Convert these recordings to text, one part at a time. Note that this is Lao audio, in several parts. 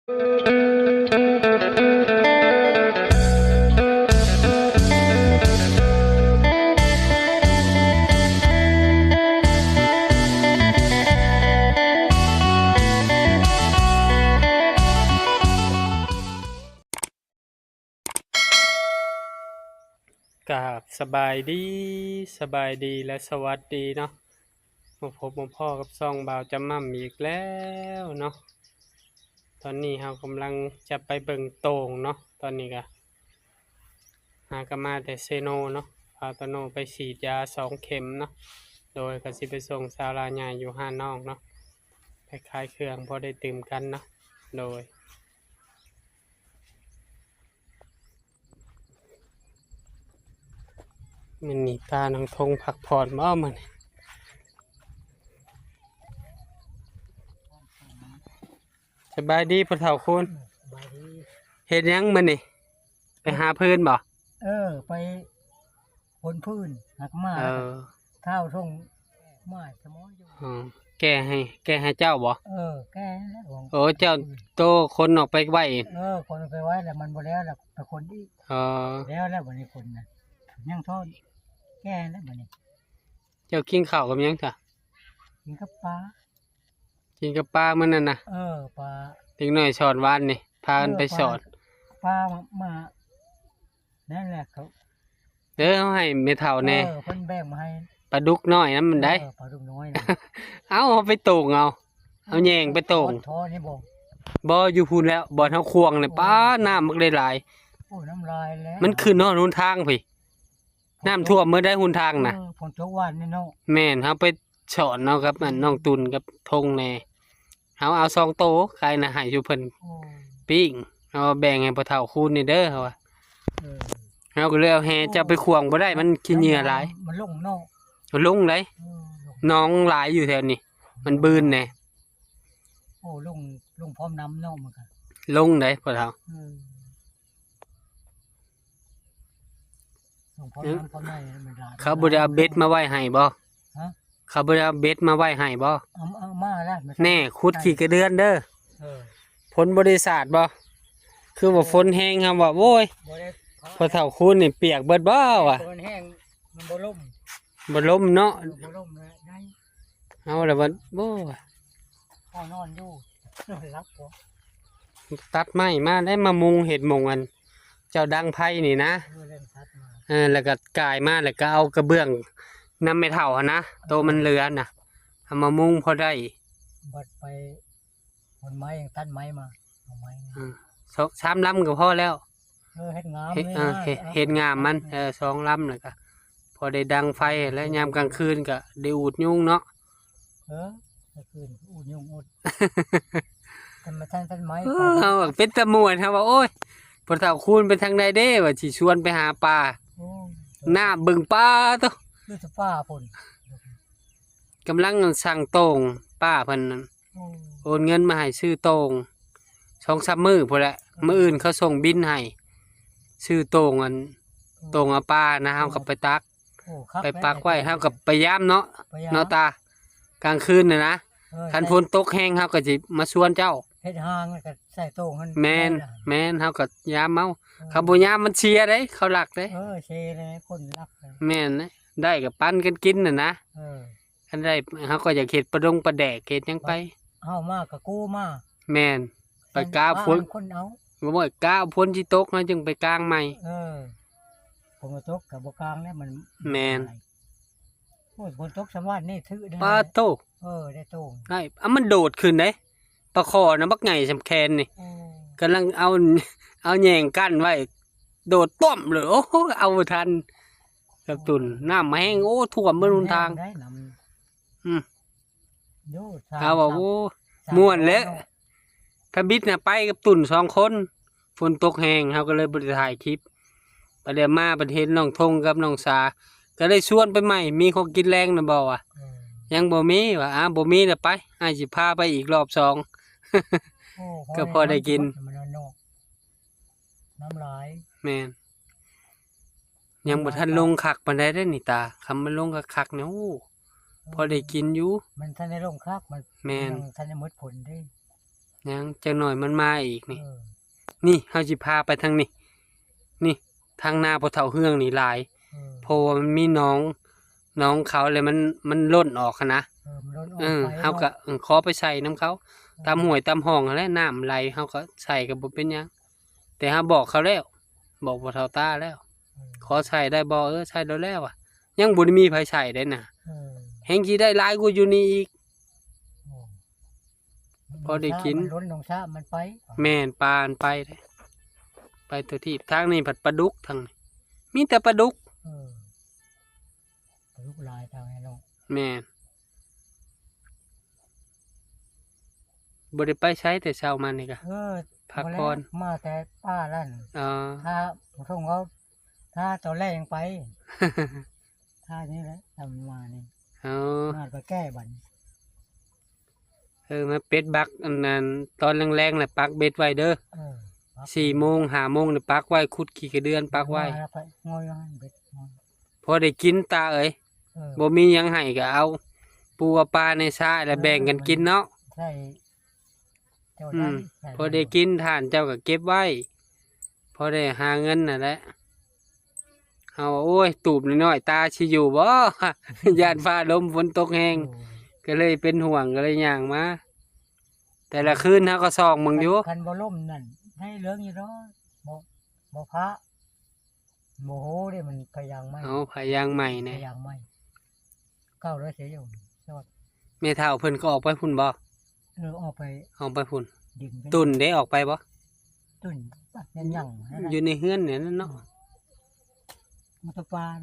ກາບສະບາຍດີ, ສະບາຍດີ ແລະ ສະຫວັດດີເນາະ. ມາພົບມາພໍ້ກັບຊ່ອງບ່າວຈຳໝ່ຳອີກແລ້ວເນາະ. ຕອນນີ້ເຮົາກຳລັງຈະໄປເບິ່ງໂຕ່ງເນາະ. ຕອນນີ້ກະຫາກະມາແຕ່ເຊໂນເນາະ, ພາຕາໂນໄປສີດຢາສອງເຂັມເນາະ. ໂດຍ ກະຊິໄປສົ່ງສາວລາວໃຫຍ່ຢູ່ຮ້ານນ້ອງເນາະ, ໄປຂາຍເຄື່ອງພໍໄດ້ຕື່ມກັນເນາະ. ໂດຍ ມື້ນີ້ພານ້ອງທົງພັກຜ່ອນບໍ່ມື້ນີ້? ສະບາຍດີພໍ່ເຖົ້າຄຸນ. ສະບາຍດີ. ເຮັດຫຍັງມື້ນີ້? ໄປຫາຟືນບໍ່? ເອີ ໄປຂົນຟືນ ຫາກະມາ. ເອີ ທ້າວທົ່ງມາສະໝໍຢູ່. ອໍ ແກ່ໃຫ້ ແກ່ໃຫ້ເຈົ້າບໍ່? ເອີ ແກ່ແລ້ວ. ໂອ້ ເຈົ້າໂຕຂົນອອກໄປໄວ້. ເອີ ຂົນອອກໄປໄວ້ແລ້ວ ມັນບໍ່ແລ້ວ ແລ້ວໄປຂົນອີກ. ອໍ ແລ້ວ ແລ້ວບັດນີ້ຂົນນະ ຍັງທ້ອງ ແກ່ແລ້ວບັດນີ້. ເຈົ້າກິນເຂົ້າກັບຫຍັງຊະ? ກິນກັບປາ. ກິນກັບປາມື້ນັ້ນນະ. ເອີ ປາ ເດັກນ້ອຍສອນວານນີ້ ພາກັນໄປສອນ. ເອີ ປາ ປາມາ ນັ້ນແຫຼະເຂົາ ເດີ ເຮົາໃຫ້ແມ່ເຖົ້າແດ່. ເອີ ເພິ່ນແບ່ງມາໃຫ້ ປາດຸກນ້ອຍນຳມັນໄດ໋. ເອີ ປາດຸກນ້ອຍນະ. ເອົາ ເຮົາໄປໂຕ່ງເອົາ ເອົາແຍງໄປໂຕ່ງ. ບໍ່ ຢູ່ພຸ້ນແລ້ວ ບ່ອນເຮົາຂວ້າງນີ້ ປາ ນ້ຳມັກໄດ້ຫຼາຍ. ໂອ້ ນ້ຳຫຼາຍແລ້ວ ມັນຂຶ້ນຮອດຫົນທາງພີ້. ນ້ຳຖ້ວມເໝິດໄດ໋ຫົນທາງນະ. ເອີ ຝົນຕົກວານນີ້ເນາະ. ແມ່ນ ເຮົາໄປສອນເອົາກັບອັນນ້ອງຕຸນກັບທົງແດ່. ເຮົາເອົາສອງໂຕ ຂາຍນະໃຫ້ຢູ່ເພິ່ນ. ໂອ້ ປີ້ງ ເຮົາແບ່ງໃຫ້ພໍ່ເຖົ້າຄູນນີ້ເດີ ເຮົາວ່າ. ເອີ ເຮົາກໍເລີຍເອົາແຮ່ເຈົ້າໄປຂວ້າງບໍ່ໄດ້ ມັນຂີ້ເຫຍື້ອຫຼາຍ. ມັນລົງເນາະ. ມັນລົງໄດ໋. ເອີ ໜອງຫຼາຍຢູ່ແຖວນີ້ ມັນບືນແດ່. ໂອ້ ລົງ ລົງພ້ອມນ້ຳເນາະ ມັນກໍລົງໄດ໋ພໍ່ເຖົ້າ. ເອີ ເຂົາບໍ່ໄດ້ເອົາເບັດມາໄວ້ໃຫ້ບໍ່? ເຂົາບໍ່ໄດ້ເອົາເບັດມາໄວ້ໃຫ້ບໍ່? ເອົາ ເອົາມາແລ້ວ. ແນ່ ຂຸດຂີ້ກະເດືອນເດີ. ເອີ ຝົນບໍ່ໄດ້ສາດບໍ່? ຄືວ່າຝົນແຮງ ເຮົາວ່າ ໂອ້ຍ ພໍ່ເຖົ້າຄູນນີ້ປຽກເບິດບໍ່ວະ? ຝົນແຮງ ມັນບໍ່ລົມ ບໍ່ລົມເນາະ. ເອີ ບໍ່ລົມແລ້ວໄດ້. ເຮົາລະວ່າ ໂອ້ ເຮົານອນຢູ່ ຫຼັບບໍ່? ຕັດໄມ້ມາໄດ້ມາມຸງເຮັດມຸງອັນ ເຈົ້າດັງໄຟນີ້ນະ. ເອີ ແລ່ນຕັດມາ. ເອີ ແລ້ວກໍກາຍມາ ແລ້ວກໍເອົາກະເບື້ອງນຳແມ່ເຖົ້າຫັ້ນນະ ໂຕມັນເຫຼືອນະ ເອົາມາມຸງພໍໄດ້. ບັດໄປຂົນໄມ້ ຕັດໄມ້ມາ ເອົາໄມ້. ເອີ ສອງ ສາມລຳກໍພໍແລ້ວ. ເອີ ເຮັດງາມ ເຮັດ ເອີ ເຮັດ ເຮັດງາມມັນ. ເອີ ສອງລຳ ແລ້ວກໍພໍໄດ້ດັງໄຟ ແລະ ຍາມກາງຄືນກໍໄດ້ອູດຍຸງເນາະ. ເອີ ກາງຄືນອູດຍຸງອຸດ ທຳມະຊາດ ຕັດໄມ້. ເອີ ເຮົາເປັນຕາມ່ວນ ເຮົາວ່າ ໂອ້ຍ ພໍ່ເຖົ້າຄູນໄປທາງໃດເດ້ ວ່າຊິຊວນໄປຫາປາ. ໂອ້ ນ້ຳເບິ່ງປາໂຕ ຄືສະປາພຸ້ນ. ກຳລັງສັ່ງໂຕ່ງ ປ້າເພິ່ນນັ້ນ ໂອ້ ໂອນເງິນມາໃຫ້ຊື້ໂຕ່ງສອງສາມມື້ພຸ້ນແຫຼະ. ເອີ ມື້ອື່ນເຂົາສົ່ງບິນໃຫ້ ຊື້ໂຕ່ງອັນ ໂຕ່ງເອົາປານະ ເຮົາກໍໄປຕັກ ໂອ້ ຄັກ ໄປປັກໄວ້ ເຮົາກໍໄປຍາມເນາະ ໄປຍາມເນາະຕາ. ກາງຄືນນະນະ ເອີ ຄັນຝົນຕົກແຮງ ເຮົາກໍຊິມາຊວນເຈົ້າ. ເຮັດຮ່າງແລ້ວກໍໃສ່ໂຕ່ງຫັ້ນ. ແມ່ນ ແມ່ນ ເຮົາກໍຍາມເອົາ. ເອີ ຄັນບໍ່ຍາມມັນເສຍເດ້ ເຂົາລັກເດ້. ເອີ ເສຍເດ້ ຄົນລັກເດ້. ແມ່ນ ໄດ້ກໍປັນກັນກິນຫັ້ນນະ. ເອີ ຄັນໄດ້ ເຮົາກໍຢາກເຮັດປາດົງປາແດກ ເຮັດຫຍັງໄປ. ເຮົາມາກໍກູ້ມາ. ແມ່ນ ໄປກາຝົນ ຄົນເອົາ ບໍ່ ກາຝົນຊິຕົກ ເຮົາຈຶ່ງໄປກາງໃໝ່. ເອີ ຝົນບໍ່ຕົກກໍບໍ່ກາງແລ້ວ ມັນ. ແມ່ນ. ໂອ້ຍ ຝົນຕົກສຳວັດນີ້ຖືກ ປາໂທ້. ເອີ ໄດ້ໂຕ ໄດ້ ເອົາ ມັນໂດດຂຶ້ນເດ້ ປາຄໍ່ນະ ບັກໃຫຍ່ສ່ຳແຂນນີ້. ໂອ້ ກຳລັງເອົາ ເອົາແຍງກັ້ນໄວ້ ໂດດປ້ອມເລີຍ. ໂອ້ ເອົາບໍ່ທັນ ກະຕຸນ ນ້ຳແຮງ ໂອ້ ຖ້ວມເບິດຫົນທາງ. ແຮງໄດ໋ນ້ຳ. ອືມ ໂອ້ ຖ້າວ່າ ໂອ້ ມ່ວນແຫຼະ. ຖ້າບິດນະໄປກັບຕຸນສອງຄົນ ຝົນຕົກແຮງ ເຮົາກໍເລີຍບໍ່ໄດ້ຖ່າຍຄລິບ. ບັດດຽວມາບັດເຫັນນ້ອງທົງກັບນ້ອງສາ ກໍເລີຍຊວນໄປໃໝ່. ມີຂອງກິນແລງນະບໍ່ວະ? ເອີ ຍັງບໍ່ມີວະ. ອາ ບໍ່ມີລະໄປ ອ້າຍຊິພາໄປອີກລອບສອງ. ໂອ້ ກໍພໍໄດ້ກິນ. ນ້ຳຫຼາຍ. ແມ່ນ. ຍັງບໍ່ທັນລົງຄັກປານໃດເດ້ນີ້ຕາ. ຄັນມັນລົງຄັກໆນີ້ ໂອ້ ພໍໄດ້ກິນຢູ່. ມັນທັນໄດ້ລົງຄັກ ມັນ ແມ່ນ ຍັງທັນໄດ້ໝົດຜົນເດ້. ຍັງ ຈັກໜ່ອຍມັນມາອີກນີ້. ເອີ ນີ້ ເຮົາຊິພາໄປທາງນີ້ ນີ້ ທາງນາພໍ່ເຖົ້າເຮືອງນີ້ຫຼາຍ. ເອີ ເພາະວ່າມັນມີໜອງ ໜອງເຂົາ ແລ້ວມັນ ມັນລົ້ນອອກຫັ້ນນະ. ເອີ ມັນລົ້ນອອກ ເອີ ໄປ ເຮົາກະ ເນາະ ເອີ ຂໍໄປໃສ່ນຳເຂົາ ເອີ ຕາມຫ້ວຍຕາມຮ່ອງຫັ້ນແຫຼະ ນ້ຳໄຫຼ ເຮົາກະໃສ່ກະບໍ່ເປັນຫຍັງ. ແຕ່ເຮົາບອກເຂົາແລ້ວ ບອກພໍ່ເຖົ້າຕາແລ້ວ ເອີ ຂໍໃສ່ໄດ້ບໍ່? ເອີ ໃສ່ໂລດແລ້ວວ່າ ຍັງບໍ່ໄດ້ມີໃຜໃສ່ເດ້ນະ. ເອີ ແຮ່ງຊິໄດ້ຫຼາຍກວ່າຢູ່ນີ້ອີກ. ໂອ້ ພໍໄດ້ກິນ ມັນລົ້ນໜອງສະ ມັນໄປ. ແມ່ນ ປາມັນໄປເດ້ ໄປທົ່ວທີບ. ທາງນີ້ພັດປາດຸກ ທາງນີ້ມີແຕ່ປາດຸກ. ເອີ ປາດຸກຫຼາຍທາງນີ້ເນາະ. ແມ່ນ ບໍ່ໄດ້ໄປໃສແຕ່ເຊົ້າມານີ້ກະ ເອີ ພັກຜ່ອນ ມາແຕ່ປ່ານັ້ນ. ອໍ ຖ້າຜູ້ຊົງເຂົາ ຖ້າຕອນແລງໄປ ຖ້ານີ້ແຫຼະ ຖ້າມັນມານີ້. ອໍ ມາກໍແກ້ບັດນີ້. ເອີ ມາເປັດບັກອັນນັ້ນ ຕອນແລງໆ ແລ້ວປັກເບັດໄວ້ເດີ. ເອີ ປັກ ສີ່ໂມງ ຫ້າໂມງນີ້ປັກໄວ້ ຂຸດຂີ້ກະເດືອນປັກໄວ້. ມາແລ້ວໄປງອຍເບັດ ພໍໄດ້ກິນຕາເອີຍ. ເອີ ບໍ່ມີຫຍັງໃຫ້ກໍເອົາປູເອົາປາໃນຊາ ແລ້ວແບ່ງກັນກິນເນາະ. ໃສ່ ເຈົ້າ ອືມ ໄດ້ ໃສ່ ພໍໄດ້ກິນ ທ່ານເຈົ້າກໍເກັບໄວ້ ພໍໄດ້ຫາເງິນຫັ້ນແຫຼະ. ເຮົາວ່າ ໂອ້ຍ ຕູບນ້ອຍໆ ຕາຊິຢູ່ບໍ່ ຢ້ານຟ້າລົມຝົນຕົກແຮງ. ໂອ້ຍ ກໍເລີຍເປັນຫ່ວງ ກໍເລີຍຍ່າງມາ. ແຕ່ລະຄືນເຮົາກໍສ່ອງເບິ່ງຢູ່. ຄັນ ຄັນບໍ່ລົ້ມນັ້ນ ໃຫ້ເລື່ອງຢູ່ດອກ ບໍ່ ບໍ່ພະ ບໍ່ໂຫເດ້ ມັນພະຍາງໃໝ່. ເອົາ ພະຍາງໃໝ່ແນ່ ພະຍາງໃໝ່ ເກົ່າແລ້ວເສຍຢູ່. ແມ່ເຖົ້າເພິ່ນກໍອອກໄປພຸ້ນບໍ່? ເອີ ອອກໄປ ອອກໄປພຸ້ນ. ດິນເພິ່ນ ຕຸ່ນເດ້ ອອກໄປບໍ່? ຕຸ່ນຍັງໆ ຢູ່ໃນເຮືອນນີ້ເນາະ. ອືມ ມັນຕະປານ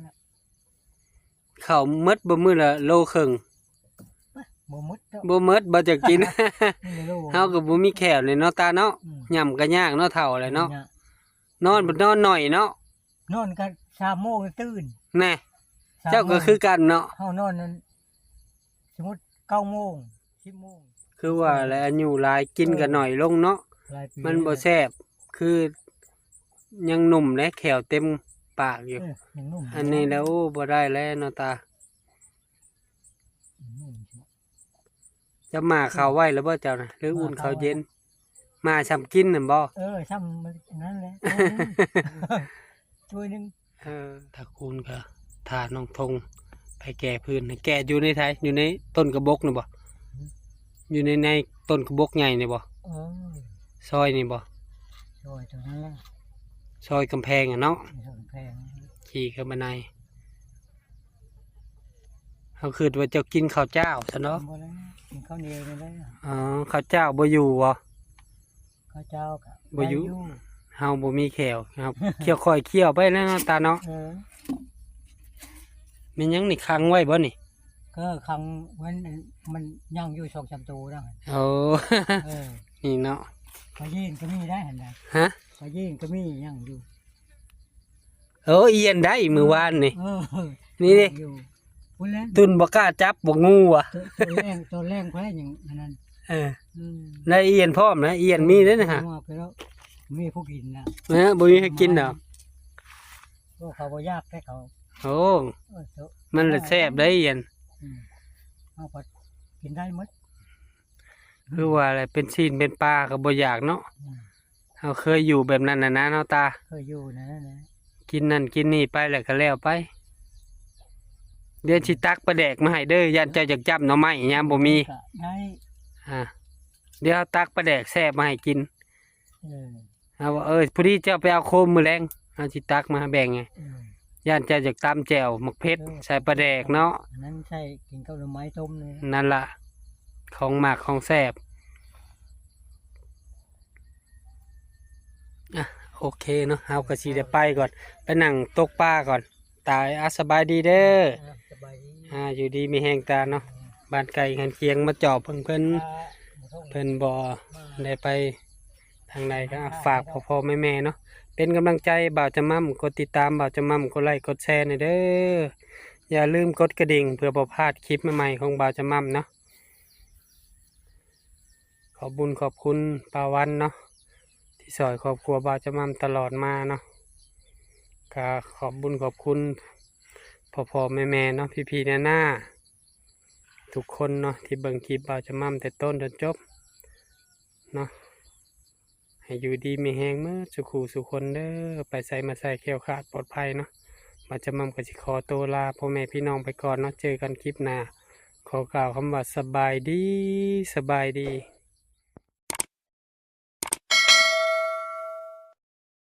ເຂົ້າໝົດບໍ່ ມື້ລະໂລເຄິ່ງ? ບໍ່ໝົດດອກ ບໍ່ໝົດບໍ່ຈະກິນ. ເຮົາກໍບໍ່ມີແຂ້ວນີ້ເນາະຕາເນາະ. ອືມ ຫຍ້ຳກໍຍາກເນາະ ເຖົ້າແລ້ວເນາະ. ນອນບໍ່ນອນໜ້ອຍເນາະ ນອນກໍສາມໂມງຕື່ນ. ແນ່ ເຈົ້າກໍຄືກັນເນາະ. ເຮົານອນນັ້ນ ສົມມຸດເກົ້າໂມງ ສິບໂມງ. ຄືວ່າແຫຼະ ອາຍຸຫຼາຍ ກິນກໍໜ້ອຍລົງເນາະ. ເອີ ມັນບໍ່ແຊບ ຄືຍັງໜຸ່ມເດ້ ແຂ້ວເຕັມປາກຢູ່. ເອີ ຍັງໜຸ່ມ ອັນນີ້ແຫຼະ ໂອ້ ບໍ່ໄດ້ແລ້ວເນາະຕາ. ອືມ ຈະໝ້າເຂົ້າໄວ້ແລ້ວບໍ່ເຈົ້ານະ ຫຼືອຸ່ນເຂົ້າເຢັນ? ໝ້າຊຳກິນນັ້ນບໍ່? ເອີ ຊຳນັ້ນແຫຼະ ຖ້ວຍໜຶ່ງ ຖ້ວຍໜຶ່ງ. ເອີ ຖ້າຄູນກໍຖ້ານ້ອງທົງໄປແກ່ພື້ນ. ແກ່ຢູ່ໃນໃສ? ຢູ່ໃນຕົ້ນກະບົກນີ້ບໍ່? ຫືມ ຢູ່ໃນ ໃນຕົ້ນກະບົກໃຫຍ່ນີ້ບໍ່? ເອີ ຊອຍນີ້ບໍ່? ຊອຍຕົງນັ້ນແຫຼະ ຊອຍກຳແພງອະເນາະ. ຊອຍກຳແພງ ຂີ່ຂຶ້ນບັນໄດ. ເຮົາຄິດວ່າເຈົ້າກິນເຂົ້າຈ້າວຊັ້ນເນາະ. ບໍ່ແລ້ວ ກິນເຂົ້າໜຽວນີ້ແຫຼະ. ອໍ ເຂົ້າຈ້າວບໍ່ຢູ່ບໍ່? ເຂົ້າຈ້າວກໍບໍ່ຢູ່ ໄດ້ຢູ່. ເຮົາບໍ່ມີແຂ້ວ ເຮົາ ຂ້ອຍຂ້ອຍຄ້ຽວໄປແລ້ວເນາະຕາເນາະ. ເອີ ແມ່ນຫຍັງນີ້ ຂັງໄວ້ບໍ່ນີ້? ກໍຂັງໄວ້ ມັນຍັງຢູ່ສອງສາມໂຕນະ. ໂອ້ ເອີ ນີ້ເນາະ ປາຢີນກໍມີໄດ້ຫັ້ນນະ. ຮະ? ປາຢີນກໍມີຍັງຢູ່. ເອີ ອ່ຽນໄດ້ມື້ວານນີ້. ເອີ ນີ້ເດ້ ຢູ່ພຸ້ນແຫຼະ ຕຸ່ນບໍ່ກ້າຈັບບໍ່ງູວ່າ. ຕອນແລງ ຕອນແລງຂ້ອຍຍັງອັນນັ້ນ. ເອີ ອືມ ໄດ້ອ່ຽນພ້ອມນະ ອ່ຽນມີເດ້ນະ. ມີຜູ້ກິນນະ. ເອີ ບໍ່ມີໃຫ້ກິນດອກ. ໂອ້ ເຂົາບໍ່ຢາກແທ້ເຂົາ. ໂອ້ ເອີ ມັນລະແຊບໄດ໋ອ່ຽນ. ອືມ ເຮົາກໍກິນໄດ້ໝົດ. ຄືວ່າແຫຼະ ເປັນຊີ້ນເປັນປາກໍບໍ່ຢາກເນາະ. ອືມ ເຮົາເຄີຍຢູ່ແບບນັ້ນນະເນາະຕາ. ເຄີຍຢູ່ນັ້ນແຫຼະ ກິນນັ້ນກິນນີ້ໄປແລ້ວກໍແລ້ວໄປ. ດຽວຊິຕັກປາແດກມາໃຫ້ເດີ ຢ້ານເຈົ້າຢາກຈ້ຳໜໍ່ໄມ້ຍາມບໍ່ມີ. ກໍໄດ້ ອ່າ ດຽວຕັກປາແດກແຊບມາໃຫ້ກິນ. ເອີ ເຮົາວ່າ ເອີ ພໍດີເຈົ້າໄປເອົາໂຄມມື້ແລງ ເຮົາຊິຕັກມາໃຫ້ແບ່ງໃຫ້. ເອີ ຢ້ານເຈົ້າຢາກຕຳແຈ່ວໝາກເຜັດ ເອີ ໃສ່ປາແດກເນາະ. ອັນນັ້ນໃສ່ກິນກັບໜໍ່ໄມ້ຕົ້ມນີ້. ນັ້ນລະ ຂອງໝາກຂອງແຊບ. ອ່ະ ໂອເຄເນາະ ເຮົາກໍຊິໄດ້ໄປກ່ອນ ໄປນັ່ງຕົກປາກ່ອນ. ຕາຍ ອ່ະ ສະບາຍດີເດີ. ອ່າ ສະບາຍດີ. ອ່າ ຢູ່ດີມີແຮງຕາເນາະ. ອືມ ບ້ານໃກ້ເຮືອນຄຽງມາຈອບເພິ່ນ ເພິ່ນ ອ່າ ເພິ່ນບໍ່ ມາ ໄດ້ໄປທາງໃດ ກໍ ອ່າ ຝາກພໍ່ໆແມ່ໆເນາະ ເປັນກຳລັງໃຈບ່າວຈະໝ່ຳ ກົດຕິດຕາມບ່າວຈະໝ່ຳ ກົດໄລກົດແຊແດ່ເດີ. ຢ່າລືມກົດກະດິ່ງເພື່ອບໍ່ພາດຄລິບໃໝ່ໆຂອງບ່າວຈະໝ່ຳເນາະ. ຂອບບຸນຂອບຄຸນປ້າວັນເນາະ ທີ່ຊ່ອຍຄອບຄົວບ່າວຈະໝ່ຳຕະຫຼອດມາເນາະ. ກະຂອບບຸນຂອບຄຸນພໍ່ໆແມ່ໆເນາະ ພີ່ໆນ້າໆທຸກຄົນເນາະ ທີ່ເບິ່ງຄລິບບ່າວຈະໝ່ຳແຕ່ຕົ້ນຈົນຈົບເນາະ. ໃຫ້ຢູ່ດີມີແຮງເໝິດສູ່ຄູ່ສູ່ຄົນເດີ້ ໄປໃສມາໃສແຄ້ວຄາດປອດໄພເນາະ. ບ່າວຈຳມ່ຳກໍຊິຂໍໂຕລາພໍ່ແມ່ພີ່ນ້ອງໄປກ່ອນເນາະ ເຈີກັນຄລິບໜ້າ. ຂໍກ່າວຄຳວ່າສະບາຍດີ ສະບາຍດີ.